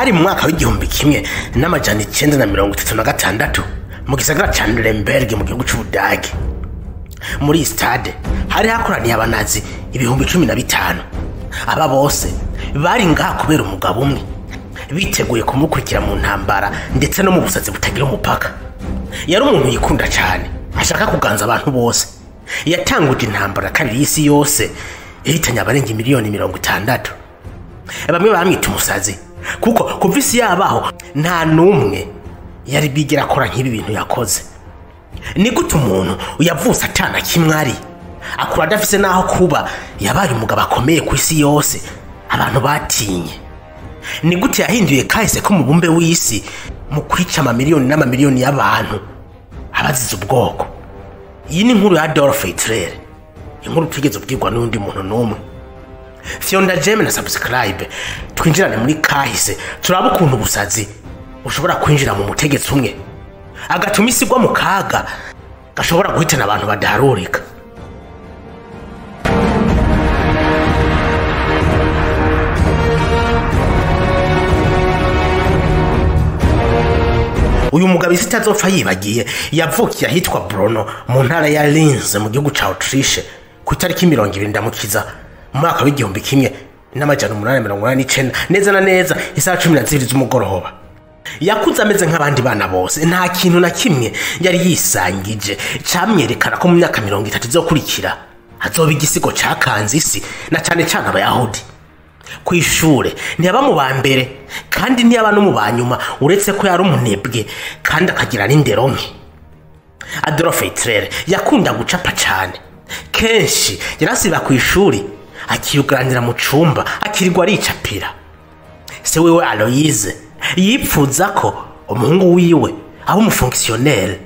Hari mu mwaka w'1936 mu gisagara ca Nuremberg mu gihugu c'Ubudagi. Muri stade hari hakoraniye abanazi 15,000. Aba bose bari ngaha kubera umugabo umwe, biteguye kumukurikira mu ntambara ndetse no mu busazi butagira umupaka. Yari umuntu yikunda cyane, ashaka kuganza abantu bose. Yatanguje intambara kabiri y'isi yose ihitanye abarenga miliyoni 60. Bamwe bamwita umusazi kuko kuva isi yabaho nta n'umwe yari bigera akora nk'ibi bintu yakoze. Ni gute umuntu yavutse atana kimwe ari akura adafise n'aho kuba yabaye umugabo akomeye ku isi yose abantu batinye? Ni gute yahinduye kahise ko mubumbe w'isi mu kwica amamiliyoni n'amamiliyoni y'abantu abazize ubwoko? Iyi ni inkuru ya Adolf Hitler, inkuru utigeze ubwirwa n'undi muntu n'umwe. Fyonda jeme na subscribe twinjirane muri kahise, turabe ukuntu ubusazi bushobora kwinjira mu mutegetsi umwe agatuma isi igwa mu kaga gashobora guhitana abantu badaharurika. Uyu mugabo isi itazopfa yibagiye yavukiye ahitwa Brno mu ntara ya Linz mu gihugu ca Autriche ku itariki 20 Ndamukiza mu mwaka w'1889, neza na neza isaha 12 z'umugoroba. Yakuze ameze nk'abandi bana bose, nta kintu na kimwe yari yisangije camwerekana ko mu myaka 30 izokurikira azoba igisigo cakanze isi na cane cane Abayahudi. Kw'ishure ntiyaba mu ba mbere kandi ntiyaba no mu ba nyuma, uretse ko yari umunebwe kandi akagira n'indero nke. Adolf Hitler yakunda gucapa cane, kenshi yarasiba kw'ishuri akiyugaranira mu cumba akirirwa aricapira. Se wiwe Aloise yipfuza ko umuhungu wiwe aba umufonctionnaire.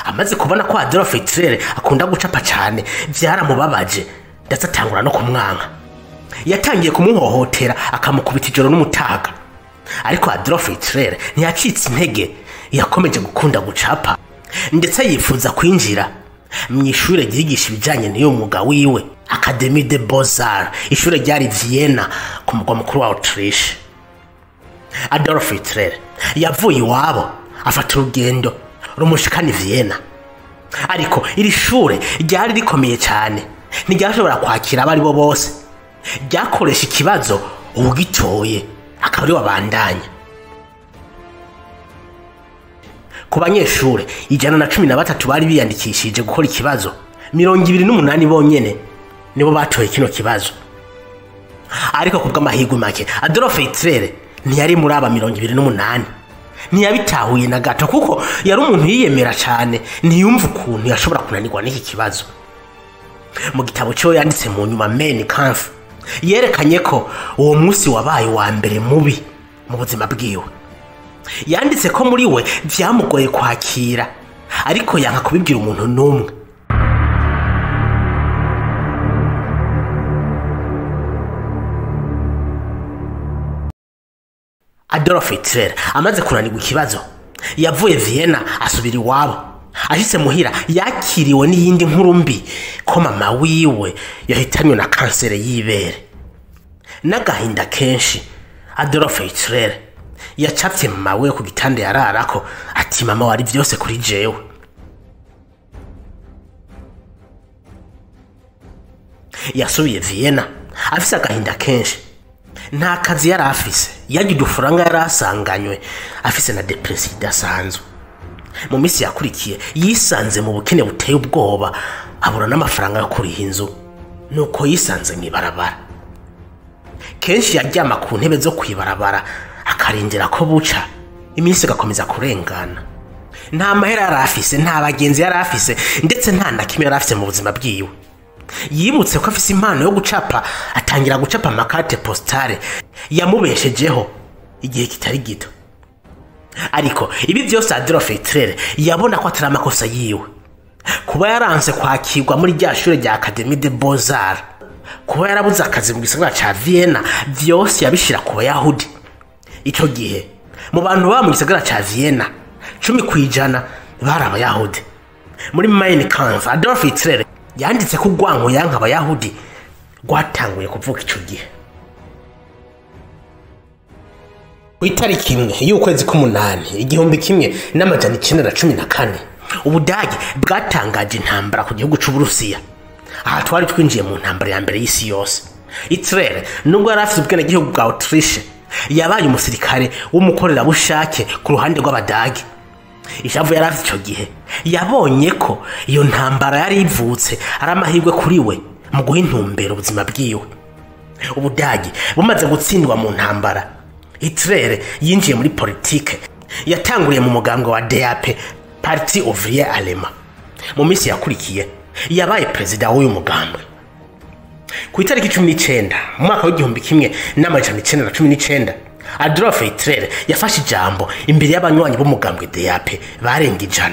Amaze kubona ko Adolf Hitler akunda gucapa cane vyaramubabaje, ndetse atangura no kumwanka. Yatangiye kumuhohotera akamukubita ijoro n'umutaga. Ariko Adolf Hitler ntiyacitse intege, yakomeje gukunda gucapa ndetse yifuza kwinjira mu ishure ryigisha ibijanye n'iyo mwuga wiwe, Académie des Beaux-Arts, ishure ryari Vienna ku mugwa mukuru wa Autriche. Adolf Hitler yavuye iwabo afata urugendo rumushikana i Vienna. Ariko iri shure ryari rikomeye cyane, ntiryashobora kwakira abari bo bose. Ryakoresha ikibazo uwugitoye akaba ari wabandanya. Ku banyeshure 113 bari biyandikishije gukora ikibazo, 28 bonyene nibo batoye kino kibazo. Ariko kubw'amahirwe make Adolf Hitler ntiyari muri aba 28. Ntiyabitahuye na gato kuko yari umuntu yiyemera cyane, ntiyumva ukuntu yashobora kunanirwa n'iki kibazo. Mu gitabo cyo yanditse mu nyuma Mein Kampf yerekanye ko uwo munsi wabaye wa mbere mubi mu buzima bwiwe. Yanditse ko muri we vyamugoye kwakira, ariko yanka kubibwira umuntu n'umwe. Adolf Hitler amaze kunanirwa ikibazo yavuye Vienna asubira iwabo. Ashitse muhira yakiriwe n'iyindi nkuru mbi ko mama wiwe yahitanywe na kanseri y'ibere. N'agahinda kenshi Adolf Hitler yacapye mama wiwe ku gitanda yararako ati mama wari vyose kuri jewe. Yasubiye Vienna afise agahinda kenshi, nta kazi yari afise, yagira udufaranga yari asanganywe, afise na depression idasanzwe. Mu minsi yakurikiye yisanze mu bukene buteye ubwoba, abura n'amafaranga yo kuriha inzu, nuko yisanze mw'ibarabara. Kenshi yaryama ku ntebe zo kwibarabara akarindira ko buca, iminsi igakomeza kurengana. Nta mahera yari afise, nta bagenzi yari afise, ndetse nta na kimwe yari afise mu buzima bwiwe. Yibutse ko afise impano yo gucapa, atangira gucapa amakarte postale yamubeshejeho igihe kitari gito. Ariko ibi byose Adolf Hitler yabona ko atari amakosa yiwe. Kuba yaranse kwakirwa muri rya shure rya Académie des Beaux-Arts, kuba yarabuze akazi mu gisagara ca Vienna, vyose yabishira ku Bayahudi. Ico gihe mu bantu baba mu gisagara ca Vienna 10% bari Abayahudi. Muri Mein Kampf Adolf Hitler yanditse ko urwanko yanka Abayahudi rwatanguye kuvuka ico gihe. Ku itariki 1 y'ukwezi k'umunani 1914, Ubudagi bwatangaje intambara ku gihugu c'Uburusiya. Aha twari twinjiye mu ntambara ya mbere y'isi yose. Hitler, nubwo yari afite ubwenegihugu bwa Autriche, yabaye umusirikare w'umukorerabushake ku ruhande rw'Abadagi. Ishavu yari afite ico gihe, yabonye ko iyo ntambara yari ivutse ari amahirwe kuri we mu guha intumbero ubuzima bwiwe. Ubudagi bumaze gutsindwa mu ntambara, Hitler yinjiye muri politike. Yatanguriye mu mugambwe wa DAP, Parti Ouvrier Allemand. Mu minsi yakurikiye yabaye perezida w'uyu mugambwe. Ku itariki 19 mu mwaka w'1919, Adolf Hitler yafashe ijambo imbere y'abanywanyi b'umugambwe DAP barenga 100.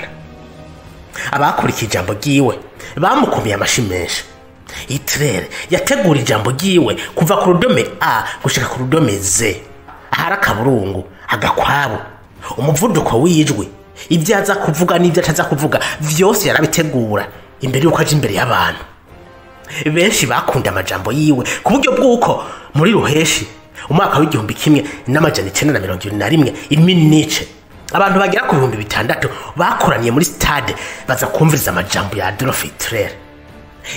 Abakurikiye ijambo ryiwe bamukomeye amashi menshi. Hitler yategura ijambo ryiwe kuva ku rudome A gushika ku rudome Z, ahari akaburungu, agakwabo, umuvuduko w'ijwi, ibyo aza kuvuga n'ibyo ataza kuvuga vyose yarabitegura imbere y'uko aja imbere y'abantu. Benshi bakunda amajambo yiwe ku buryo bw'uko muri ruheshi umwaka w'1921 iminice abantu bagera ku 6000 bakoraniye muri stade baza kumviriza amajambo ya Adolf Hitler.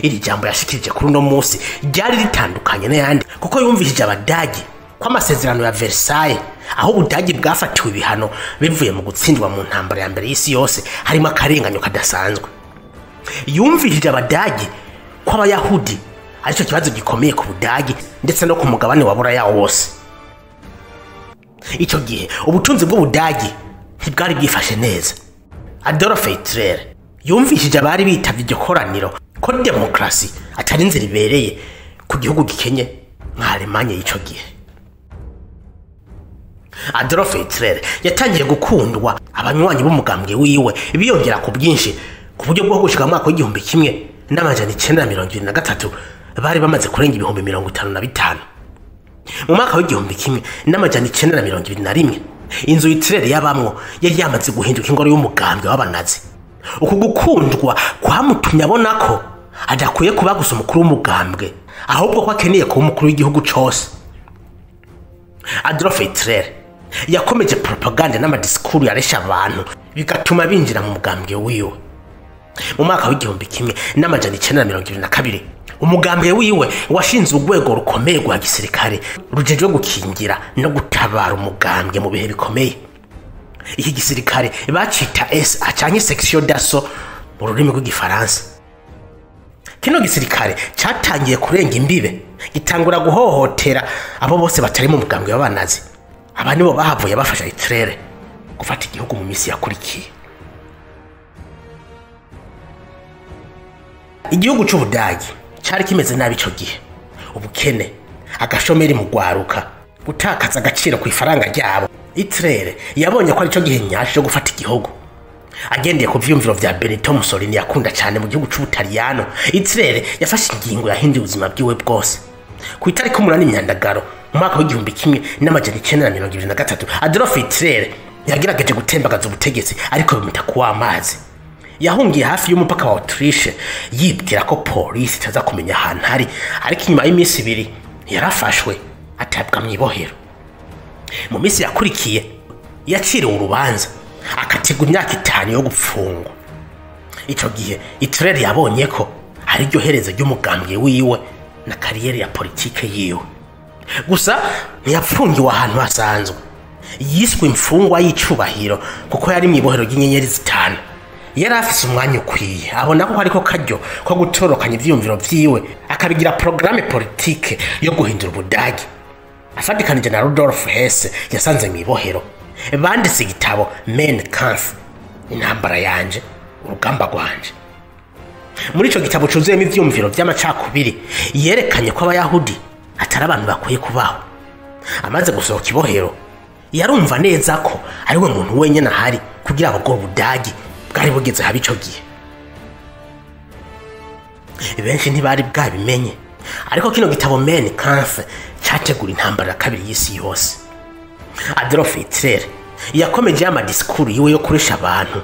Iri jambo yashikirije kuri uno munsi ryari ritandukanye n'ayandi, kuko yumvishije Abadagi ko amasezerano ya Versailles, aho Ubudagi bwafatiwe ibihano bivuye mu gutsindwa mu ntambara ya mbere y'isi yose, harimo akarenganyo kadasanzwe. Yumvishije Abadagi ko Abayahudi aricyo kibazo gikomeye ku Budagi ndetse no ku mugabane wa Buraya wose. Icyo gihe ubutunzi bw'Ubudagi ntibwari bwifashe neza. Adolf Hitler yumvishije abari bitavye iryo koraniro ko demokarasi atari inzira ibereye ku gihugu gikenye nka Alemanya y'ico gihe. Adolf Hitler yatangiye gukundwa, abanywanyi b'umugambwe wiwe biyongera ku bwinshi, ku buryo bwo gushika mu mwaka w'1923 bari bamaze kurenga 55,000. Mu mwaka w'1921 inzu Hitler yabamwo yari yamaze guhinduka ingoro y'umugambwe w'abanazi. Uku gukundwa kwamutumye abona ko adakwiye kuba gusa umukuru w'umugambwe, ahubwo ko akeneye kuba umukuru w'igihugu cose. Adolf Hitler yakomeje propaganda n'amadisikuru yaresha abantu, bigatuma binjira mu mugambwe wiwe. Mu mwaka w'1922 umugambwe wiwe washinze urwego rukomeye rwa gisirikare rujejwe gukingira no gutabara umugambwe mu bihe bikomeye. Iki gisirikare bacita SA canke Section d'Assaut mu rurimi rw'igifaransa. Kino gisirikare catangiye kurenga imbibe, gitangura guhohotera abo bose batari mu mugambwe w'abanazi. Aba nibo bahavuye bafasha Hitler gufata igihugu mu minsi yakurikiye. Igihugu c'Ubudagi cari kimeze nabi ico gihe. Ubukene, agashomeri mu gwaruka, gutakaza agaciro ku ifaranga ryabo. Hitler yabonye ko arico gihe nyasho cyo gufata igihugu. Agendeye ku vyumviro vya Benito Mussolini yakunda cyane mu gihugu c'Ubutaliyano, Hitler yafashe ingingo yahinduye ubuzima bwiwe bwose. Ku itariki 8 Imyandagaro mu mwaka w'1923, Adolf Hitler yagerageje gutembagaza ubutegetsi, ariko bimuta kuwa amazi. Yahungiye hafi y'umupaka wa Autriche yibwira ko polisi itaza kumenya ahantu ari, ariko inyuma y'iminsi 2 yarafashwe atabwa mu ibohero. Mu minsi yakurikiye yaciriwe urubanza akatigwa imyaka 5 yo gupfungwa. Ico gihe Hitler yabonye ko ari ryo herezo ry'umugambwe wiwe na kariyeri ya politike yiwe. Gusa ntiyapfungiwe ahantu hasanzwe, yiswe imfungwa y'icubahiro kuko yari mu ibohero ry'inyenyeri 5. Yari afise umwanya ukwiye, abona ko ariko karyo ko gutorokanya ivyiyumviro vyiwe akabigira programme politike yo guhindura Ubudagi. Afatikanije na Rudolf Hess yasanze mu ibohero, banditse igitabo Mein Kampf, intambara yanje, urugamba rwanje. Muri ico gitabo cuzuyemo ivyiyumviro vy'amacakubiri, yerekanye ko Abayahudi atari abantu bakwiye kubaho. Amaze gusohoka ibohero, yarumva neza ko ari we muntu wenyene ahari kugira abagore Ubudagi bwari bugeze habi ico gihe. Benshi ntibari bwabimenye, ariko kino gitabo Mein Kampf cyategura intambara ya kabiri y'isi yose. Adolf Hitler yakomeje amadisikuru yiwe yo kuresha abantu,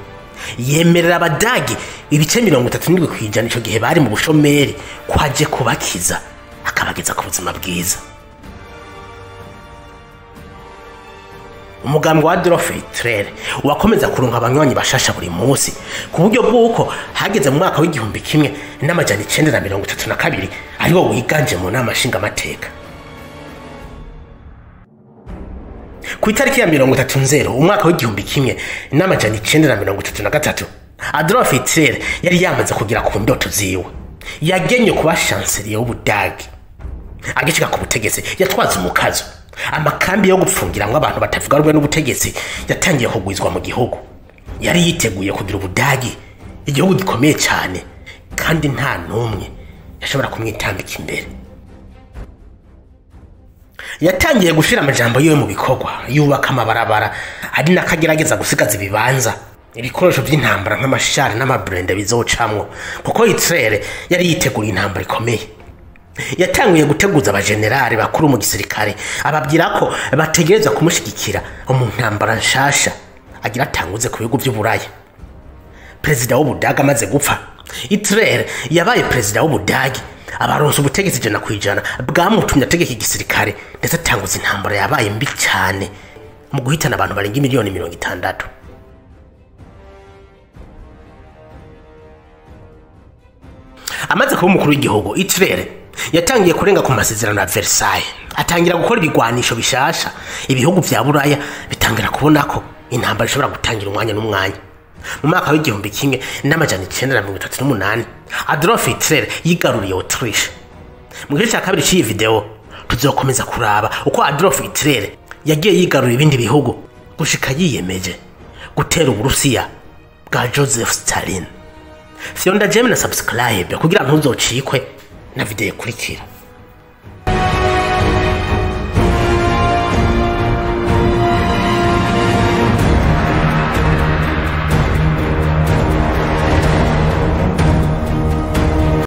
yemerera Abadagi ibice 37% ico gihe bari mu bushomeri kwaje kubakiza akabageza ku buzima bwiza. Umugambi wa Adolf Hitler wakomeza kuronka abanywanyi bashasha buri munsi, ku buryo bw'uko hageze mu mwaka w'1932 ariwo wiganje mu nama nshingamateka. Ku itariki ya 30 Nzero umwaka w'1933, Adolf Hitler yari yamaze kugera ku ndoto ziwe. Yagenye kuba chancelier w'Ubudagi. Agishika ku butegetsi yatwaza umukazo. Amakambi yo gupfungiramwo abantu batavuga rumwe n'ubutegetsi yatangiye kugwizwa mu gihugu. Yari yiteguye kugira Ubudagi igihugu gikomeye cyane, kandi nta n'umwe yashobora kumwitambika imbere. Yatangiye gushira amajambo yiwe mu bikorwa, yubaka amabarabara, ari nako agerageza gusigaza ibibanza ibikoresho by'intambara nk'amashari n'amaburende bizocamwo, kuko Hitler yari yiteguriye intambara ikomeye. Yatanguye guteguza abajenerali bakuru mu gisirikare, ababwira ko bategereza kumushigikira mu ntambara nshasha agira atanguze ku bihugu by'Uburaya. Perezida w'Ubudagi amaze gupfa, Hitler yabaye perezida w'Ubudagi, abaronsa ubutegetsi 100% bwamutumye ategeka igisirikare, ndetse atanguza intambara yabaye mbi cyane mu guhitana abantu barenga miliyoni 60. Amaze kuba umukuru w'igihugu, Hitler yatangiye kurenga ku masezerano ya Versailles, atangira gukora ibigwanisho bishasha. Ibihugu vya Buraya bitangira kubona ko intambara ishobora gutangira umwanya n'umwanya. Mu mwaka w'1938 Adolf Hitler yigaruriye Autriche. Mu gice cya kabiri cy'iyi video tuzokomeza kuraba uko Adolf Hitler yagiye yigarurira ibindi bihugu gushika yiyemeje gutera Uburusiya bwa Joseph Stalin. Fyonda jeme na subscribe kugira ntuzocikwe na video ikurikira.